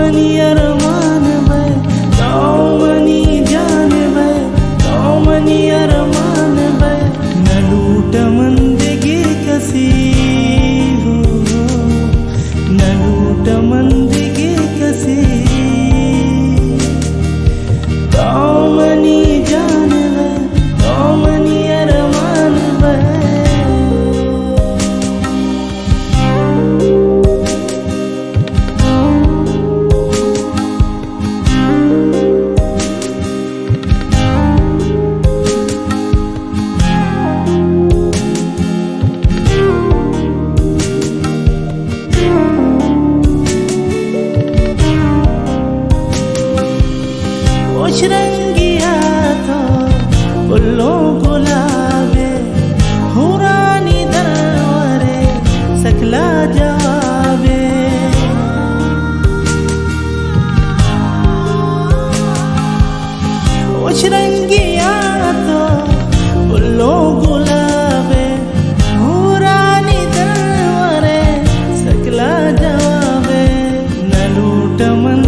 منی ارمان بئے، تو منی جان بئے، تو منی ارمان بئے، نہ لوٹاں من دگہ کسے، ہو، نہ لوٹاں من دگہ کسے۔ تو منی جان بئے، تو منی ارمان بئے۔ وش رنگی ءَ تو پلو گلابے، ہورانی درورے سکلا جوابے۔ وش رنگی ءَ تو پلو گلابے، ہورانی درورے سکلا جوابے۔ نہ لوٹاں من